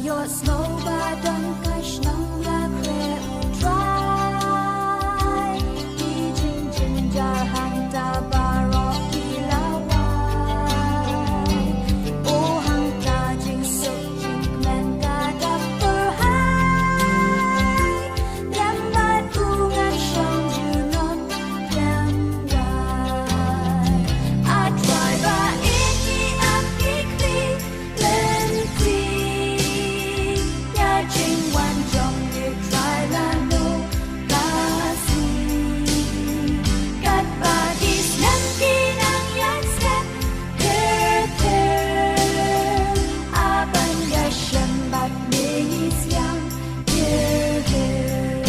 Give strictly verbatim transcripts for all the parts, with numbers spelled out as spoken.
Ïohsngew ba don ka shnong la khreh U Trai. Ki jingjynjar hangta baroh ki la wai. O hangta jingsuk jingkmen ka dap pyrhai. Lem bad u ngan shong junom lem wai. A Trai ba ïeit, ngi ap ngi khmih lynti. Ïa jingwan jong ngi Trai lano ka sngi. Katba ki snem ki nang ïaid step ter ter. A ban ïashem bad me ngi sliang ter ter.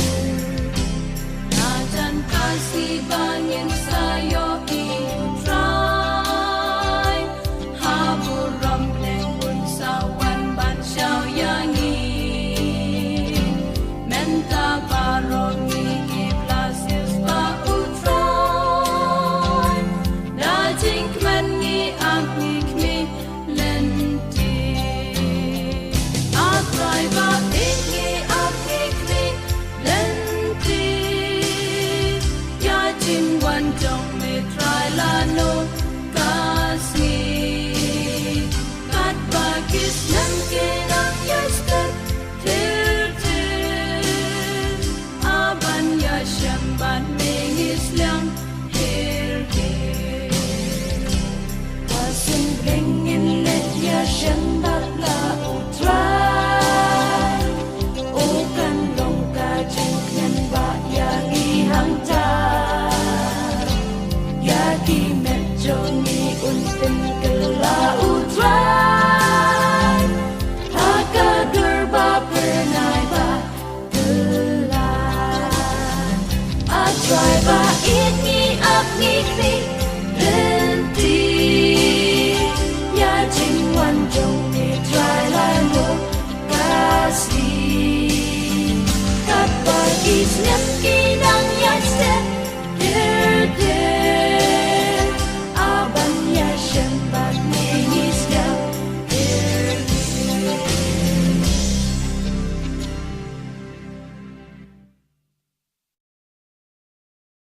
Na jan ka sngi ba ngin sa ïohi U Trai. Ha burom bneng un sa wan ban shaw ïa ngi. Mynta baroh ngi ki blessed ba U Trai. Da jingkmen ngi ap ngi khmih lynti. A Trai ba ïeit, ngi ap ngi khmih lynti. Ïa jingwan jong me Trai lano ka sngi. Katba ki snem ki nang ïaid step ter ter. A ban ïashem bad me ngi sliang ter ter. Ha sien bneng ngin leit ïashem bad la U Trai. O kan long ka jingkmen bah ïa ngi hangta. Ïa ki met jong ngi un pynkylla